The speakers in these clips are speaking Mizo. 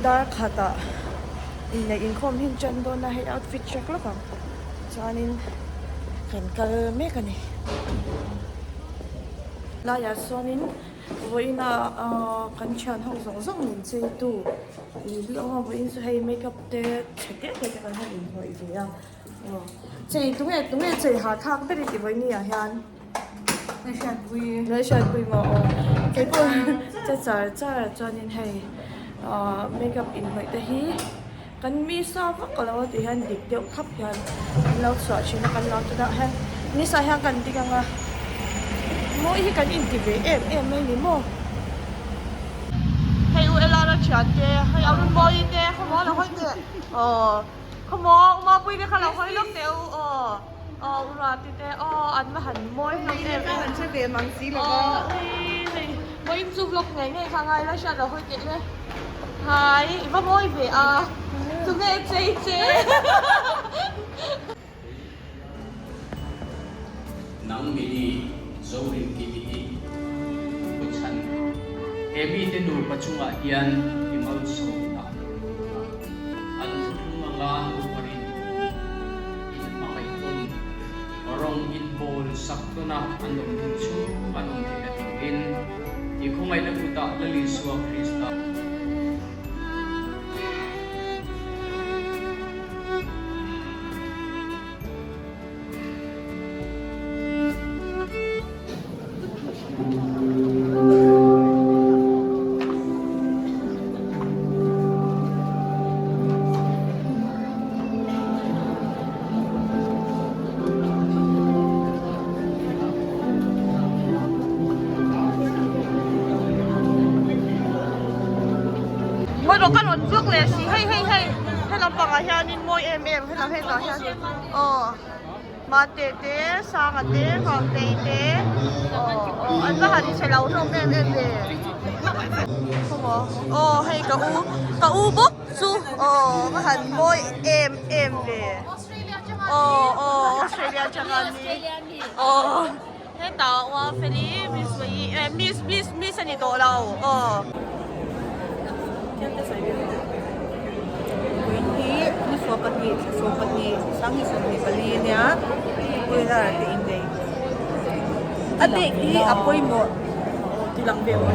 Dar khatah inneih inkhawm hi an ṭan dawn a, hei outfit check lawk ang chuanin kan kal mek a ni. Laiah sawnin vawiina ahh kan thian ho zawng zawng min cheitu lili awm a, vawiin chu hei makeup te chhe te te te kan han inhnawih ve a. Aw chei tunge tunge chei hahthlak ber i ti vawiin ah hian Hriatpui Hriatpui maw aw kei pawh che char char ah chuanin hei ahh makeup inhnawih te hi kan mi sa vak lo a tih hian dik deuh thlap hian an lo chhuah thin a kan lo tunah hian ni sa hian kan ding ang a mawi hi kan inti ve em em mai ni maw. Hei u Ella thian te hei Arunmawii te khawmaw lo hawi teh aw. Khawmaw u Mapui te kha lo hawi lawk teh u aw aw u Rati te aw an va han mawi hlawm em em an hre ve mang si lo va aw ui hei vawiin chu vlog ngei ngei kha ngai la hriat lo hawi teh le hai i va mawi ve a tunge chei che. Nang mini Zorin Kimi hi ka chhan. He mite nupa chungah hian i malsawmna a. An thuthlung anga nuparin in hmangaihawm rawng inbawl sak tawna an awm hun chhung an awm theihna turin i khawngaihna kutah Lal Isua Krista. Mawi rawh ka rawn vlog leh si hei hei hei he lampangah hianin mawi em em helam hetah hian aw mate te sanga te vangtei te aw aw an va han chhe lo hlawm em em ve khawmaw aw hei ka u ka u bawk chu aw va han mawi em em ve aw aw Australia atanga mi aw hetah ua feli miss miss miss miss a ni tawh lo aw. Puin hi ni 12 thla 12 sanghnih 24 nia Puilar te innei a date hi a pawimawh tilang ve awm 12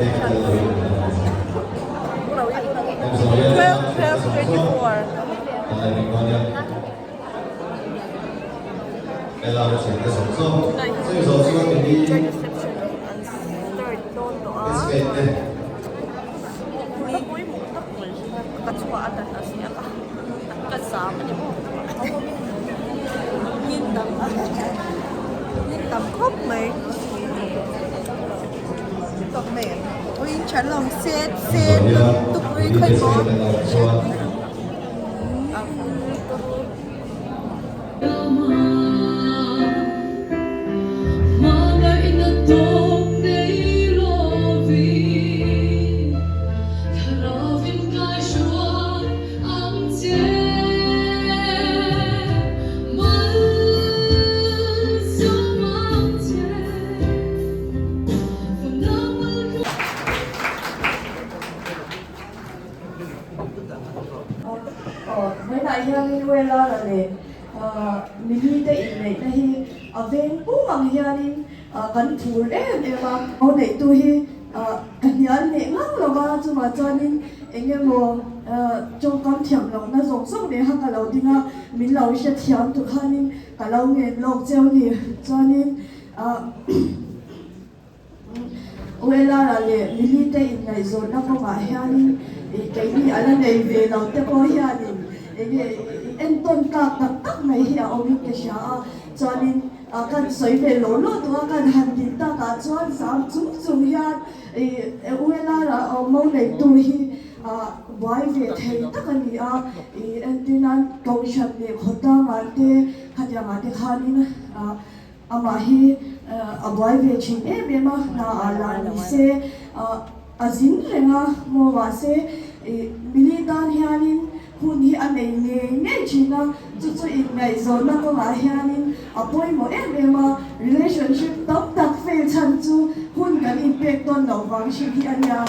12 24. Reception an start dawn tawh a ka pawimawh tak mai ka chhuah a dan a ziak a ka zam a ni maw Nin tam a nin tam khawp mai tawk mai ui in tha hlawm set set tuk ui khawi maw Aw vawiinah hianin Uelara leh Mimi te inneihna hi a veng pum ang hianin kan phur em em a. Aw neihtu hi ka hnial hneh ngang lo va, chuvah chuanin eng emaw tawngkam thiam lohna zawng zawng nen kha ka lo ding a, min lo hrethiam tur khanin ka lo ngen lawk cheu ni. Chuanin Uelara leh Lily te inngaihzawnna kawngah hianin keini a la nei ve lo te pawh hianin enge entawn tlak tak tak mai hi a awmin ka hria a, chuanin kan sawi ve lawh lawh tawh a, kan han din takah chuan zam chung chung hian Uelara mo neitu hi buai ve thei tak a ni a, entirnan Kohhran leh Khawtlangah te khatiangah te khanin Amah hi a buai ve thin em em a, hna ah lah ni se a zin reng a, maw mahse Millie tan hianin Hun hi a nei ngei ngei thin a, chu chu inngaihzawnna kawngah hianin a pawimawh em em a, relationship tam tak fail chhan chu hun kan inpek tawn loh vang hrim hi a nia.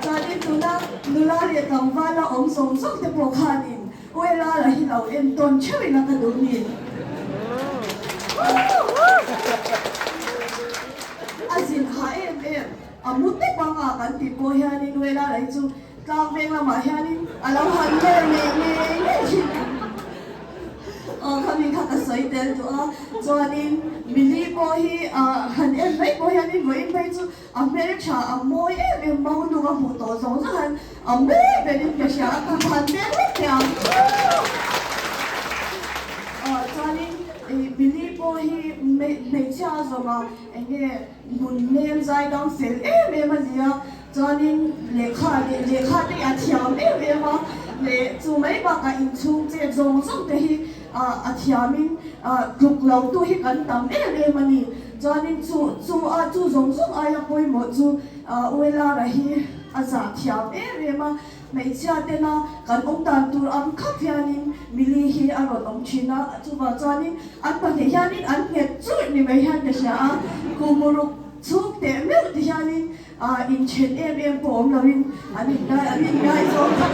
Chuanin tuna nula leh tlangvala awm zawng zawng te pawh khanin Uelala hi lo en tawn theuhin a ka duh ni. A zin hah em em, a mu tawp anga kan tih pawh hianin Uelala hi chu Tlang veng lamah hianin a lo han ler ngei ngei ngei thin. Aw khami kha ka sawi tel duh a, chuanin Millie pawh hi han en mai pawh hianin vawiin phei chu a hmeltha a mawi em em mau nuk a hmuh tawh zawng zawng han a mawi berin ka hria a, ka han vel vek thei ang. Aw chuanin Millie pawh hi hmeichhia a zawm a, enge Nun hmel zai dang fel em em a ni a, chuanin lehkha leh lehkha te hi a thiam em em a, leh chu mai bakah inchhung chet zawng zawng te hi a thiamin tluk lo tu hi kan tam em em a ni. Chuanin chu chu a chu zawng zawng aia pawimawh chu Uelara hi a zah thiam em em a, Hmeichhia tena kan awm dan tur ang khap hianin Millie hi a rawn awm thin a, chuvang chuanin an pahnih hianin an nghet churh ni mai hian ka hria a, kumuruk chhung teh meuh ti hianin inthen em em pawh awm loin an inngai an inngai zawk a.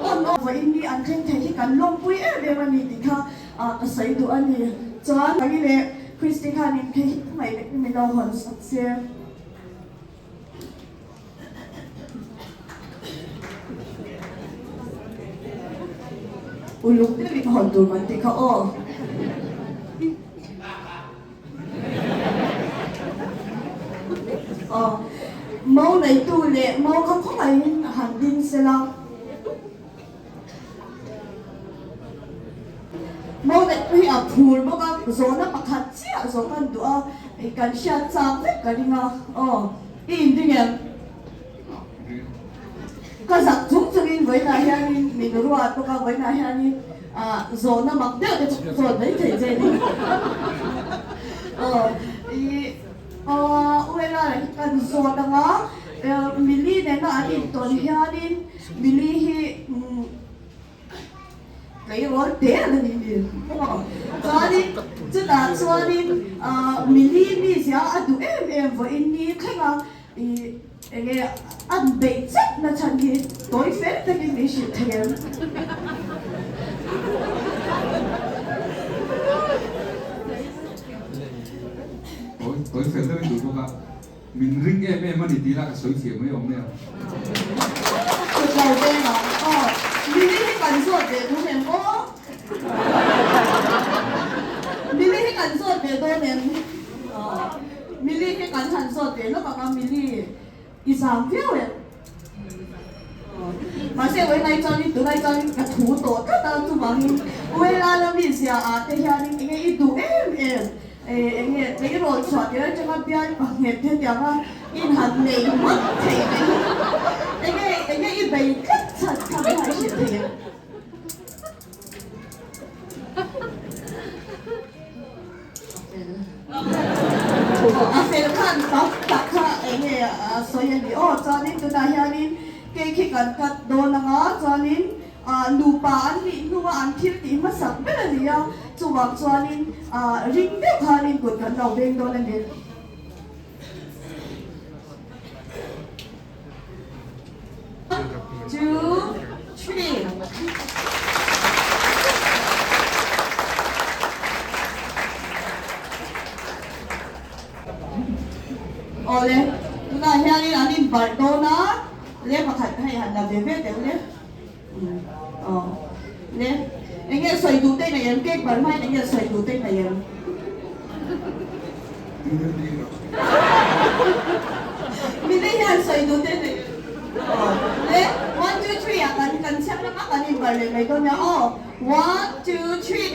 Awn aw vawiin ni an thleng thei hi kan lawmpui em em a ni tih kha ka sawi duh a ni. Chuan Marie leh Christy khanin phei hi hmangaih min lo hawn sak se. Uluk deuhin hawn tur kan tih kha aw. Aw, mau neitu leh mau kha khawngaihin han ding sela. Mawlektu hi a phur bawk a, zawhna pakhat chiah zawh kan duh a, kan hriat chak vek ka ring a, aw i inring em? Ka zak chung chungin vawiinah hianin min ruat bawk a, vawiinah hianin zawhna mak deuh te chu ka zawt mai thei che ni. Aw i aw Uela hi kan zawt ang a, Millie nena an intawn hianin Millie hi Tleirawl te a la ni mi chuanin chutah chuanin Millie mizia a duh em em vawiin ni thleng a ih enge an beih chat na chhan hi tawi fel takin min hrilh thei em? Tawi fel deuhin duh bawk a. Min ring em em a ni tih lah ka sawi thiam mai awm nia. Kut lo veng ang aw. Mili hi kan zawt ve duh em aw? Mili hi kan zawt ve dawn em? Aw. Mili hi kan han zawt ve lawk ang a, Mili i zam viau em? Mahse Uelai chuanin tunai chuanin ka thu tawh tlat a, chuvangin Uelala mizia ah te hianin enge i duh em em, enge tleirawl chhuah tir atanga bial pahnghet hetianga inhan nei ngawt thei te hi enge enge i bei tlat chhan kha min han hrilh thei em? A fel khan tam tak kha eng nge a sawi a ni aw. Chuanin tunah hianin cake hi kan cut dawn ang a, chuanin nupa an nih hnua an thil tih hmasak ber a ni a, chuvang chuanin ring deuh khanin kut kan lo beng dawn a ni. Two, three. Awle, tunah hianin an inbarh dawn a, le pakhat hei han la ve ve teh le. Aw, le, eng nge sawi duh te nei em? Cake barh hmain eng nge sawi duh te nei em? Mili hian sawi duh te nei em? Aw, le, one two three ah kan kan chhiat ram a kan inbarh leh mai dawn nia aw, one two three.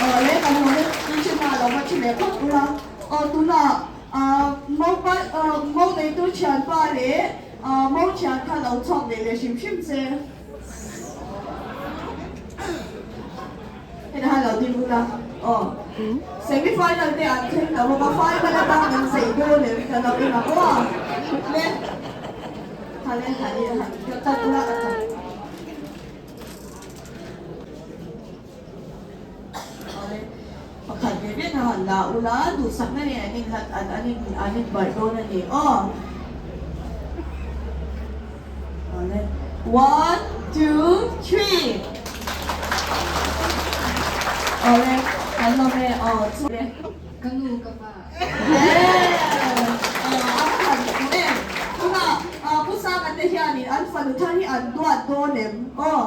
Aw le, kan lo le, in hma lo va thi leh phawt ula. Aw, tunah Maupa Mau neitu thianpa leh Mau thian kha lo chhuak ve leh hrim hrim che. Heta han lo ding ula aw. Semi final te an thleng ta bawk a, final atang kan zei dawn em ka lo en ang aw a. Le. Khale han i han ka bula ka tham. Awle pakhat ve ve kha han la ula duhsakna nen an in an an in an in barh dawn a ni aw. Awle one two three. Awle kan lawm e aw chu le. Ka nu ka pa. Pu Sanga te hianin an fanu thar hi an duat dawn em? Aw,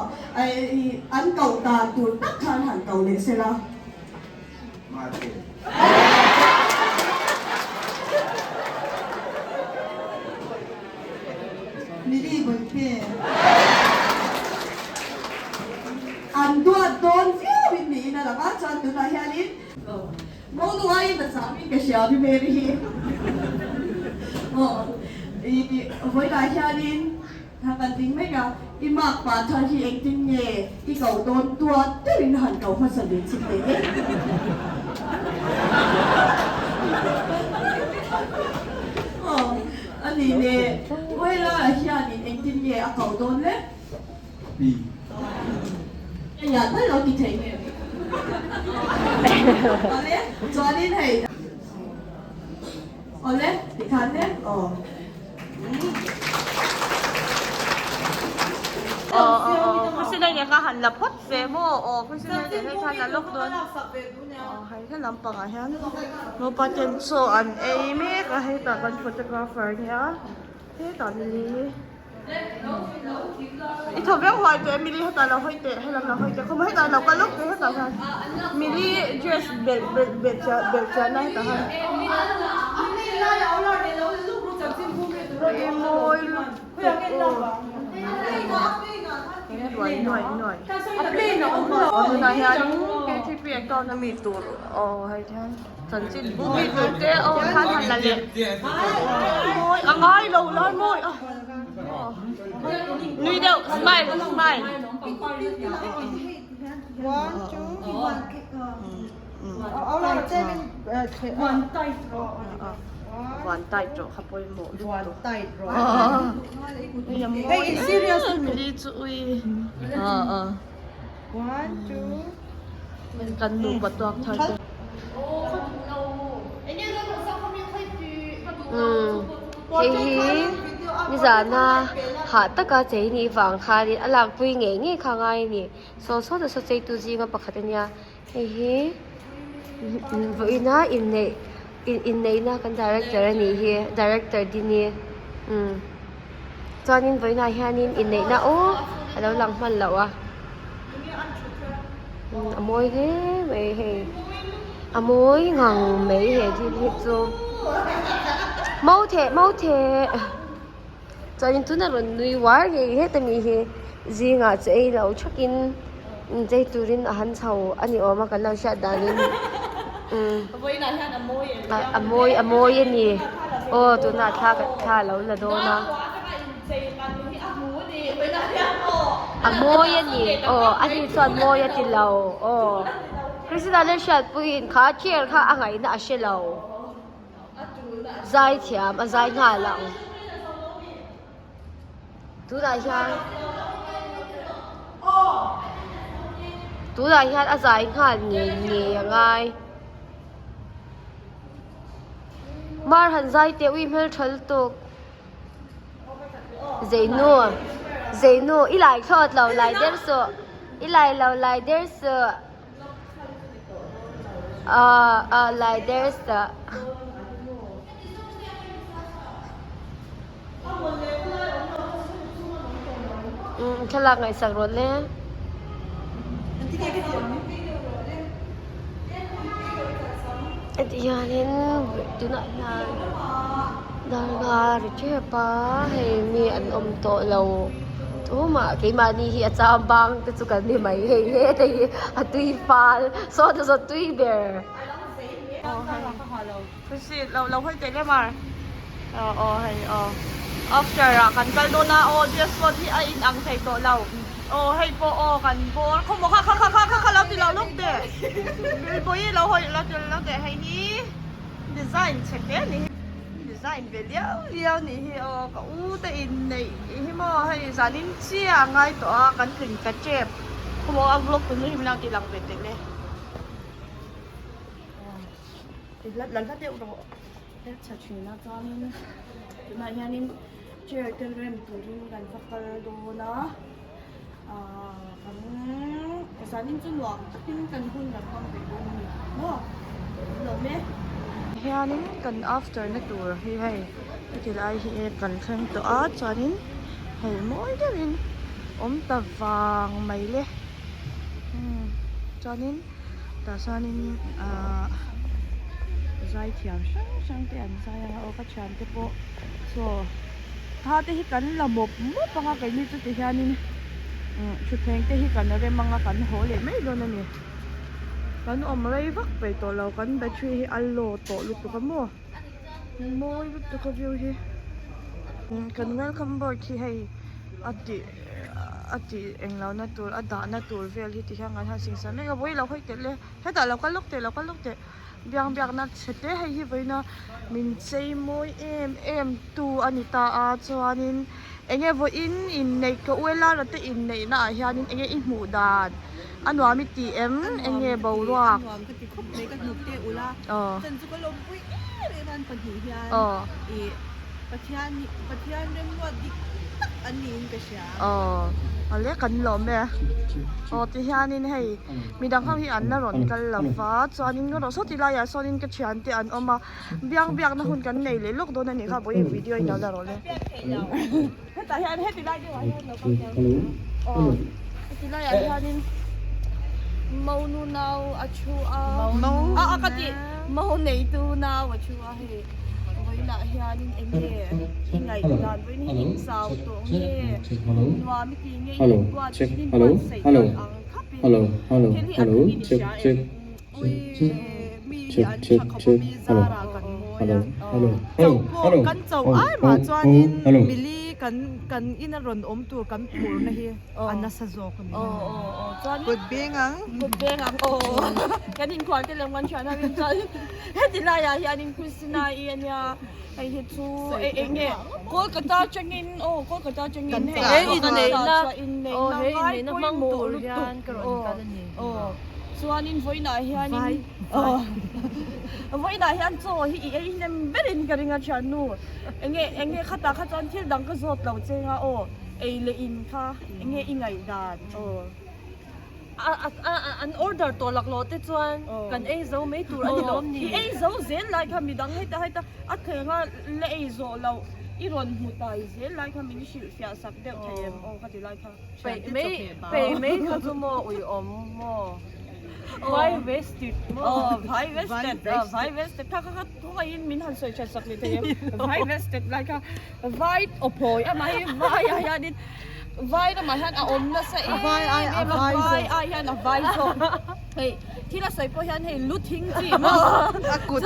an koh dan tur tak khan han ko leh se la. Mili Bawihte. An duat dawn viauin niin a lang a, chuan tunah hianin. Mo nu aiin a chang in ka hria Pi Mary hi. Aw i vawilah hianin han kan ding mek a, i mark pa thar hi engtin nge i ko dawn tuat deuhin han ko hmasa ve chhin teh e. Aw a ni le, vawilah hianin engtin nge a ko dawn le? Pi. Engah tal lo ti thei nge? Awle, chuanin hei. Awle, tikhan le, aw. Aw, aw, aw, Christina nen kha han la phawt ve maw? Aw, Christina nen hei khan la lawk dawn. Aw, hei he lampangah hian naupang ten chaw an ei mek a, hetah kan photographer nia, hetah Lily. I thaw viau huai teh Emily hetah lo hawi teh helam lo hawi teh khawm hetah lo kal lawk teh hetah hian Mili dress belh belh belh chiah belh chiah na hetah hian i mawi lutuk aw nuai nuai nuai aw tunah hian ktp account a mi tur aw hei hian. Chanchin bu mi tur te aw khan han la leh mawi a ngai lo lai mawi a nui deuh smile smile Van tight rawh kha pawimawh lutuk Mili chu ui Kan nupa tuak thar te. Hei hi nizana hah taka chei nih vang khanin a lakpui ngei ngei kha a ngai a ni. Saw saw ta saw cheitu zinga pakhat a nia. Hei hi vawiina inneih inneihna kan director a nih hi director Dini umm chuanin vawiinah hianin inneihna aw a lo lang hman loh a umm a mawi hle mai hei a mawi ngang mai he thil hi chu mauthe mauthe chuanin tuna rawn nui uar ngei heta mi hi zingah chu ei lo thakin inchei turin a han chho a ni awm a kan lo hriat danin umm a mawi a mawi a ni aw tunah thla thla a lo la dawn a a mawi a ni aw a ni chuan mawi a ti lo aw Christina leh Hriatpuiin kha chair kha a ngaihna a hre lo. Zai thiam a zai nghal ang. Tunah hian tunah hian a zai nghal ngei ngei a ngai. Mar han zai teh ui hmeltha lutuk. Zeinu Zeinu i lai thlawt lo lai der suh i lai lo lai der suh. Ah ah lai der suh. Umm thlalak ngaihsak rawh le. Heti hianin tunah hian darnga ri tep a hei mi an awm tawh lo tumah keimahni hi a cham bang te chu kan ni mai hei heta hi a tui fal sawta saw tui ber. Lo lo hawi teh lem a aw aw hei aw after ah kan kal dawn a aw dress code hi a in ang thei tawh lo aw hei pawh aw kan bawr khawmaw kha kha kha kha kha lo ti lo lawk teh Billboy lo hawi lo ti lo teh hei hi design chhe hle a ni. design ve liau liau nih hi aw ka u te inneih hi maw hei zanin chiah a ngai tawh a kan tling ta tep khawmaw a vlog tu nu hi min lo tih lang ve tel e la hla deuh rawh a tha thin a chuanin tunah hianin chair te rem turin kan va kal dawn a ahh kan zanin chu nuam takin kan hun kan hmang ve dawn a ni maw lawm e. Hianin kan after na tur hi hei heti lai hi kan thleng tawh a chuanin hei mawi deuhin awm ta vang mai le chuanin tah chuanin ahh zai thiam hrang hrang te an zai ang a aw ka thiante pawh saw tha te hi kan la mawp mawp ang a keini chu ti hianin thutthleng te hi kan rem ang a kan haw leh mai dawn a ni kan awm rei vak peih tawh lo kan battery hi a low tawh lutuk a maw mawi lutuk a view hi kan welcome board hi hei a tih a tih englo na tur a dahna tur vel hi ti hian kan han singsa mek a vawi lo hawi telh e hetah lo kal lawk teh lo kal lawk teh. Biang biakna chhe te hei hi vawiina min chei mawi em em tu a ni ta a chuanin eng nge vawiin inneih ka u ela te inneih naah hianin eng nge i hmuh dan a nuam i tih em eng nge boruak A nuam ka ti khawp mai ka hnuk te ula chan chu ka lawmpui em em a an pahnih hian ih Pathian Pathian remruat dik tak an niin ka hria. Aw awle kan lawm e aw ti hianin hei midang ho hi an la rawn kal lo va chuanin ka rawh saw ti laiah sawnin ka thiante an awm a biang biakna hun kan nei leh lawk dawn a nih kha vawiin video in lo la rawh le hetah hian heti lai deuhah hian lo kal tel aw heti laiah hianin monu nau a thu a a a ka ti mo neitu nau a thu a hei. Vawiinah hianin eng nge i ngaih dan vawiin hi in zau tawh nge nuam i tih nge i inbuat in inbuatsaih dan ang khapin thil hi a thleng in i hria em? Ui mi hi an tha khawp a mi zarah kan mawi a chauh pawh kan chauh ai mah chuanin mili kan kan ina rawn awm tur kan phurna hi a nasa zawk a ni. Kut beng ang. Kut beng ang aw kan inkhual te lem kan thian ho in chuan. Heti laiah hianin Christina i a nia hei hi chu eng nge Kolkata atangin aw Kolkata atangin hei inneihna aw he inneihna hmang tur hian ka rawn kal a ni aw chuanin vawiinah hianin aw vawiinah hian chaw hi i ei hnem berin ka ring a thiannu eng nge eng nge khatah kha chuan thil dang ka zawt lo cheng a aw ei leh in kha eng nge i ngaihdan aw. An order tawh laklawh te chuan kan ei zo mai tur a ni lawm ni? I ei zo zel lai kha midang heta heta a thleng a la ei zawh loh i rawn hmu tai zel lai kha min hrilh fiah sak deuh thei em aw ka ti lai kha. Peih mai peih mai kha chu maw uiawm maw vai wasted maw. Aw vai wasted aw vai wasted kha kha kha thawngaihin min han sawi that sak leh thei em vai wasted lai kha vai aw phawi amah hi vai ah hianin Vai ramah hian a awm nasa em em a, vai ai hian a vai zawk. Hei thil a sawi pawh hian hei lu thing chi maw? A kut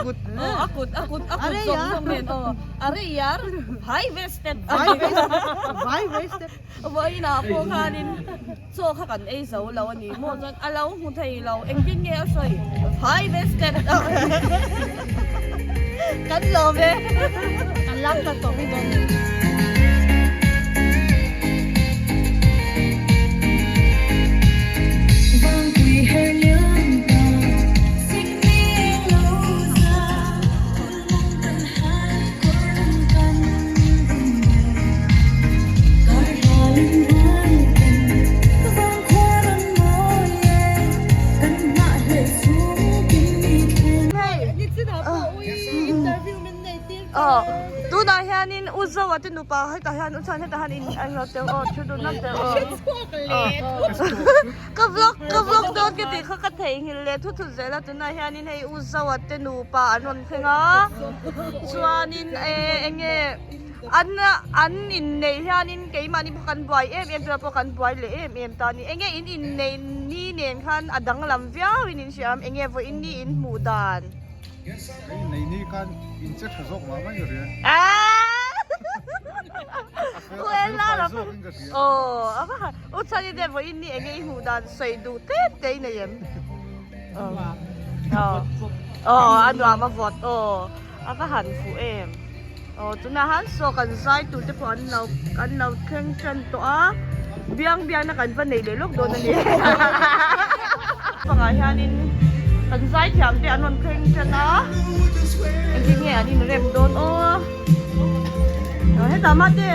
kut aw a kut a kut a kut zawng zawng nen aw a rei yar vai wasted vai wasted vawiinah pawh khanin chaw kha kan ei zo lo a ni maw chuan a lo hmu thei lo engtin nge a sawi vai wasted kan lawm e kan lak ta tawh mai dawn. Tunah hianin U Zoa te nupa hetah hian u chuan hetah hian in an lo tel aw thu dun lam tel aw ka vlog ka vlog dawn ka tih kha ka theihnghilh leh thu thut zel a tunah hianin hei U Zoa te nupa an rawn thleng a chuanin eng nge an an inneih hianin keimahni pawh kan buai em em tunah pawh kan buai leh em em ta a ni eng nge in inneih ni nen khan a danglam viau in in hria eng nge vawiin ni in hmuh dan. Hei nei ni khan in che tha zawk mah mai ka hria. U ela ram. Aw a va han u chhani te vawiin ni enge i hmuh dan sawi duh tlem te i nei em? Aw aw a nuam a vawt aw. A va han fuh em. Aw tunah han saw kan zai tur te pawh an lo an lo thleng tan tawh a biang biang na kan va nei leh lawk dawn a ni. Pangah hianin kan zai thiam te an rawn thleng tan a engtin nge an inrem dawn aw. Aw hetah mate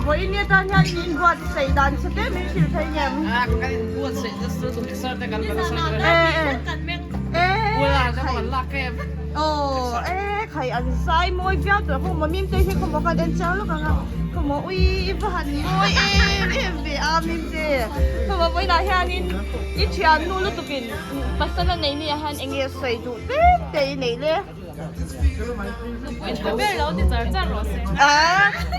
vawiin ni atan hian in inbuatsaih dan chhe te min hrilh thei ngem. Kan inbuatsaih nasa lutuk exer te kan la nasa lutuk e. Aw e khai an zai mawi viau tur khaw maw mimte hi khaw maw khan en chiang lawk ang a khaw maw ui i va han mawi em em ve a mimte khaw maw vawiinah hianin i thiannu lutukin pasal a nei nia hian eng nge sawi duh tlem te i neih le Nupui tha ber lo ti char char rawh se. A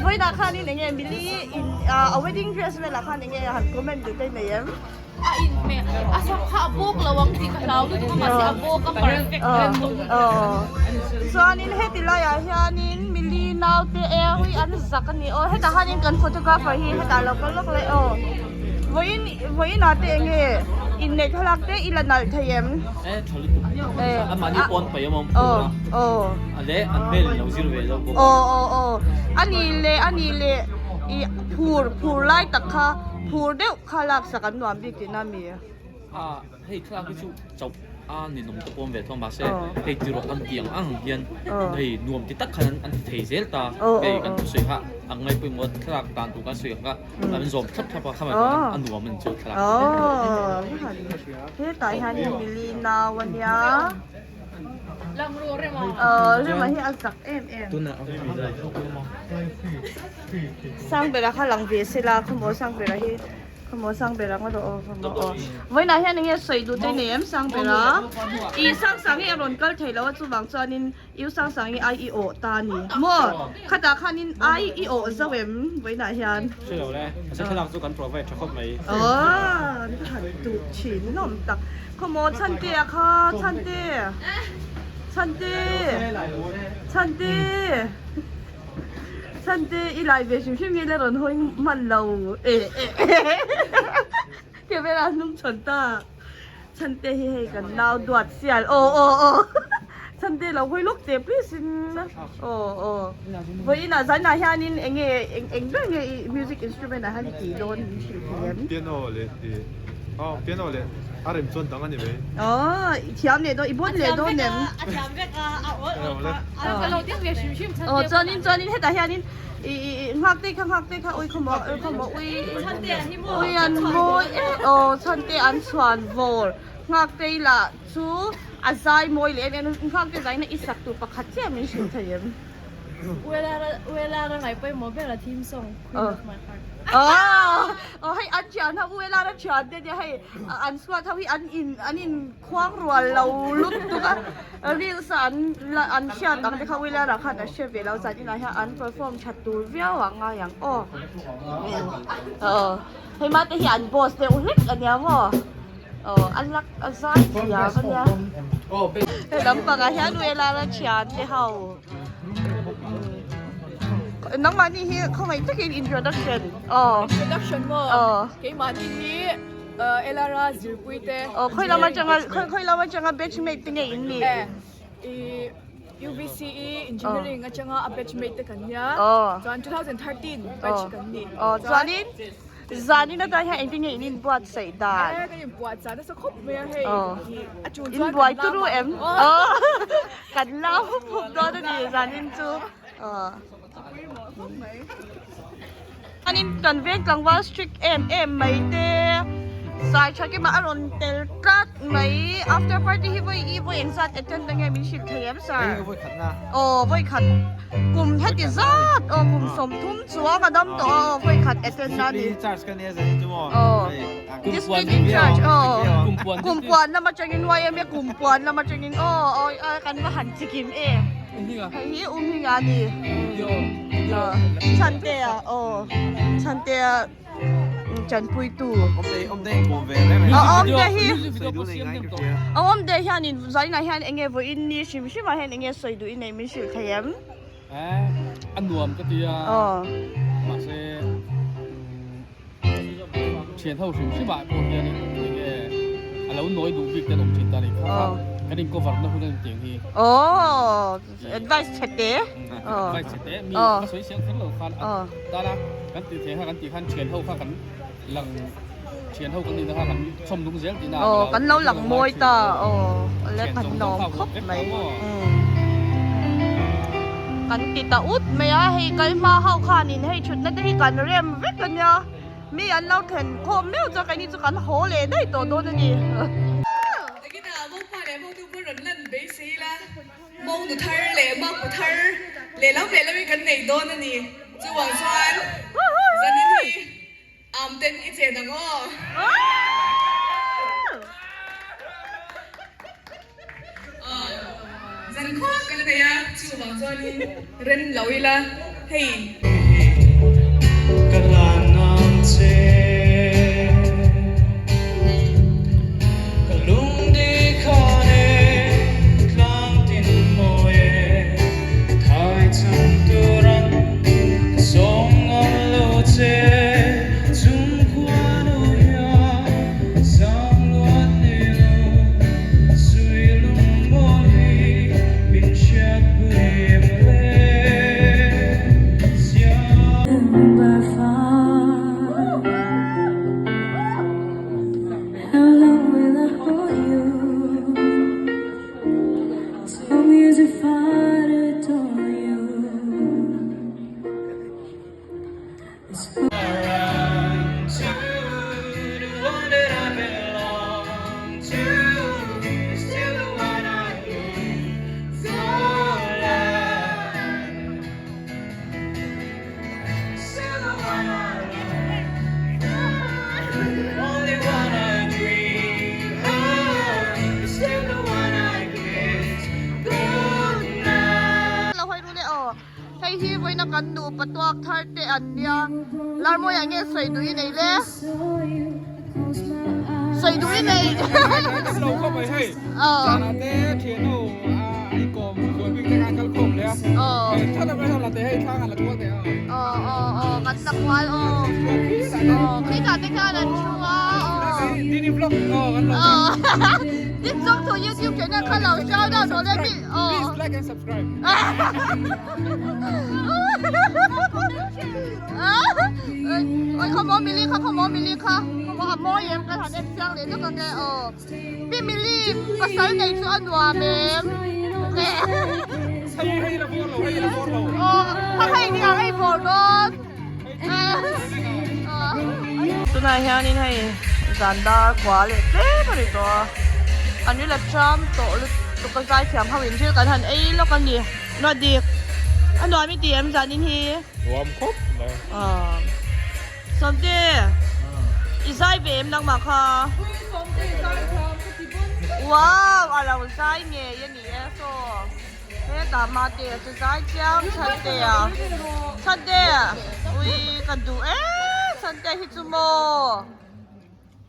vawiinah khanin eng nge mili in a wedding dress velah khan eng nge han comment duh te i nei em? A inhmeh a sam kha a bawk lo ang tih ka hlau lutuk a mahse a bawk a perfect vek tawh. Chuanin heti laiah hianin mili naute e hui an zak a ni aw hetah hianin kan photographer hi hetah a lo kal lawk leh aw vawiin vawiinah te eng nge inneih thlalak te i la nalh thei em? E tha lutuk a mahni pawn paih awm awm phur a a leh an hmel in lo zir ve deuh bawk a. Aw aw aw a ni leh a ni leh i phur phur lai tak kha phur deuh Kha lak sak an nuam bik tihna mi? A, hei thlalak hi chu chauh a ninawm te pawh awm ve tho mahse hei ti rawh an ti ang ang hian hei nuam ti tak khan an ti thei zel ta. Hei kan thusawi kha a ngai pawimawh thlalak dan tur kan sawi ang kha an zawm thlap thlap a kha mai a nuam a ni chu thlalak. Hetah hian hei mili nau a nia. Rema hi a zak em em. Sangbera kha lang ve se la khawmaw Sangbera hi khawmaw Sangbera nga rawh aw khawmaw aw vawiinah hian enge sawi duh te nei em Sangbera ih Sangsang hi a rawn kal thei lo a chuvang chuanin U Sangsang hi ai i awh ta a ni maw khatah khanin ai i awh zo em vawiinah hian Hre lo le a thlalak chu kan provide tha khawp mai. Aw ka han duh thin hlawm tak khawmaw Chhantea kha Chhante Chhante Chhante. Chhante i lai ve hrim hrim hi la rawn hawi hman lo eh eh camera hnung chhawn ta Chhante hi hei kan nau duat sial aw aw aw Chhante lo hawi lawk teh please in aw aw vawiinah zainah hianin eng nge eng ber nge i music instrument ah hian i tih dawn min hrilh thei em? Piano leh i aw piano leh a rem chuan dang a ni mai. Aw i thiam leh dawn i bon leh dawn em? A thiam vek a a awl awl kha a lo ding ve hrim hrim chhan Aw chuanin chuanin hetah hianin i i i nghak te kha nghak te kha ui khawmaw ui khawmaw ui ui an mawi e aw chhante an chhuan vawr nghak te lah chu a zai mawi leh em em nghak te zaina i sak tur pakhat chiah min hrilh thei em? Uelara ngai pawimawh ber a theme song Queen of my heart. Aw hei an thian ho Uelara thian te nia hei an squad ho hi an in an in khuang rual lo lutuk a reels a an la an hriat ang te kha Uelara khan a hre ve lo zan inah hian an perform that tur viau ang ngai ang aw. Aw hei mate hi an boss deuh hlek ania maw aw a lak a zai thiam ania. He lampangah hian Uelara thian te ho. Nangmahni hi khawngaih takin introduction aw. Introduction maw? Aw. Keimahni hi LRA zirpui te. Aw khawi lam atanga khawi lam atanga batch mate te nge in nih? E UVCE engineering atanga a batch mate te kan nia. Aw. Chuan 2013 batch kan ni. Aw chuanin Zanin atan hian engtin nge in inbuatsaih dan? E kan inbuatsaih nasa khawp mai a hei. A tul chuan Inbuai turu em? Kan la hup hup dawn a ni zanin chu. Chuanin kan veng tlangval strict em em mai te sai tha kima a rawn tel tlat mai. After party hi vawi i vawi engzat attend ange min hrilh thei em sir? Aw vawi khat kum heti zat aw kum 30 Chuang a dam tawh a aw vawi khat attend a ni. Aw district in charge aw kumpuan lam atangin YMA kumpuan lam atangin aw aw kan va han chikim em hei hi u hminga a ni Chhantea aw Chhantea chanpuitu awmte hi awmte hianin zainah hian enge vawiin ni hrim hrimah hian enge sawi duh i nei min hrilh thei em? A nuam ka ti a, mahse thian ho hrim hrim ah pawh hian enge a lo nawi duh bik te an awm thin ta a ni. Kha kha. Kan in cover na hun a ni tiang hi. Oh, advice chhe te. Advice chhe te. Mi ka sawi siang kher lo khan a tana kan ti thei kha kan tih khan thian ho kha kan lang thian ho kan nihna kha kan chhawm nung zel tihna a Aw, kan lo lang mawi ta. Aw, le kan lawm khawp mai. Kan ti ta ut mai a, hei kal hma ho khanin hei thutna te hi kan rem vek a nia. Mi an lo thlen khawm meuh chuan keini chu kan haw leh daih tawh dawn a ni. Nakinah Mopa leh Motu pawh rawn lan beisei ila, Monu thar leh Makpa thar lehlam lehlamin kan nei dawn a ni. Chuvang chuan zanin hi am ten i chen ang aw. Zan khua kan nei a, chuvang chuanin rem lo ila hei. Ka hlan ang che Ka lungdi khan e tlang tin mawi e Thai chang turan ka sawm ngam lo che Chung khua nu hian zang luat nei lo Sui lung mawl hi min hriatpui em le Hei hi vawiina kan nupa tuak thar te an nia, Larmawi ah nge sawi duh i nei le? Sawi duh i nei. Lo khawp mai hei. Zan ah te thian ho a i kawm zual bik te khan kal khawm leh a. Hei thla lam la te hei thla la kual te a. Aw aw aw kan la kual aw. Aw khitah te khan an thu a aw. Dini vlog aw kan lo. This song to YouTube channel kha lo shout out rawh le mi aw. Please like and subscribe. Oi khaw maw mili kha khaw maw mili kha khaw maw a mawi em ka han en chiang leh lawk ang e aw pi mili pasal nei chu a nuam em Hei hei la bawr lo hei la bawr lo aw kha hei ni ang hei bawr dawn tunah hianin hei zan dar kua leh tlem a ni tawh a an ri la tram tawh lutuk a zaithiam ho in thil kan han ei lawk a ni. Nuat dik. A nuam i ti em zanin hi? Nuam khawp mai. Aw. Sawmte, i zai ve em nangmah kha? Sawmte i zai thiam ka ti bawm. Wow, a lo zai ngei a ni e saw. Hetah mate a chu zai chiang Chhante a. Chhante, ui ka duh e Chhante hi chu maw.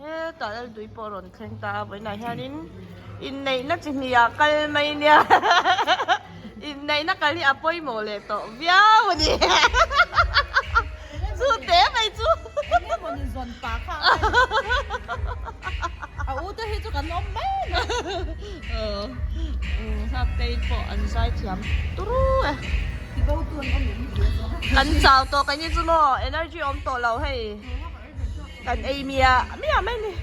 Hetah Laldui pawh a rawn thleng ta a, vawiinah hianin inneihna chi hnih ah kal mai nia inneihna kal hi a pawimawh leh tawh viau a ni chu te mai chu Engemaw ni zawn pah kha a u te hi chu kan awm mai mai Nghak tei pawh an zai thiam turu e kan chau tawh ka ni chu maw energy awm tawh lo hei. Kan ei miah miah mai ni.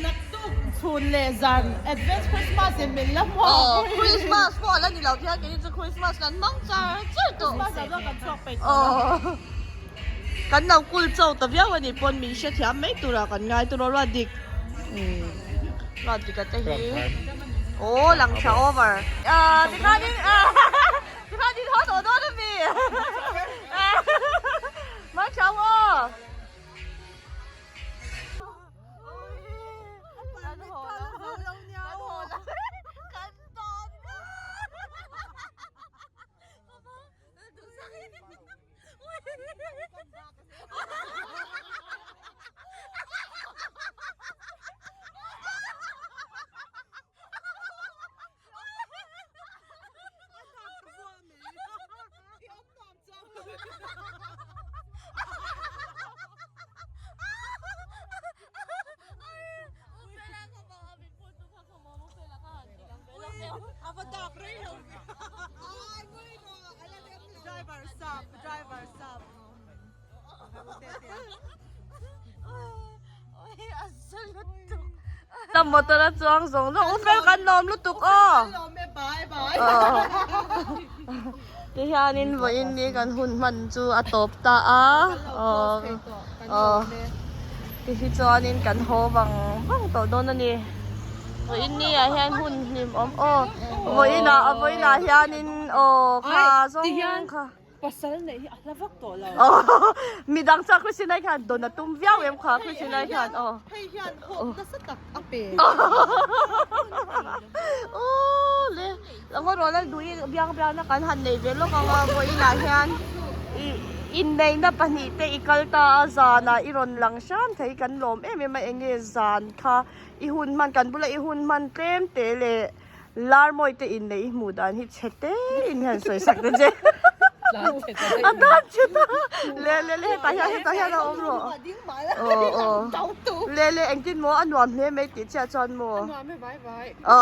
Naktuk chhun leh zan advance Christmas in min la hmuak. Aw Christmas pawh a la ni lo khian kei chu Christmas kan hmang char char tawh. Christmas ah chuan kan chhuak peih tawh a. Kan lo kul cho ta viau a nih pawn min hrethiam mai turah kan ngai tur aw ruat dik. Ruat dik a te hi. Aw lang tha over. Tikhanin tikhanin haw tawh dawn a mi. Hmang tha aw. Driver sap, driver sap. Ta motor a chuang zawng zawng u fel kan lawm lutuk aw. Ti hianin vawiin ni kan hun hman chu a tawp ta a aw aw ti hi chuanin kan haw vang vang tawh dawn a ni vawiin ni ah hian hun hlim awm aw vawiin ah vawiin ah hianin aw kha zawng kha. Pasal neih hi a hla vak tawh lo. Midang chuan Christina hian dawn a tum viau em kha Christina hian aw. Hei hian hope nasa tak a pe. Aw le Langaw rual a duh i biang biang na kan han nei ve lawk ang a vawiinah hian i inneihna pahnih te i kal ta a zanah i rawn lang hram thei kan lawm em em a enge zan kha i hun hman kan bula i hun hman tlem te leh Larmawi te inneih i hmuh dan hi chhe te in hian sawi sak ta che. A tan chhe ta. Le le le hetah hian hetah hian a awm rawh. Aw aw. Le le engtin maw a nuam hle mai tih chiah chuan maw. A nuam e vai vai. Aw.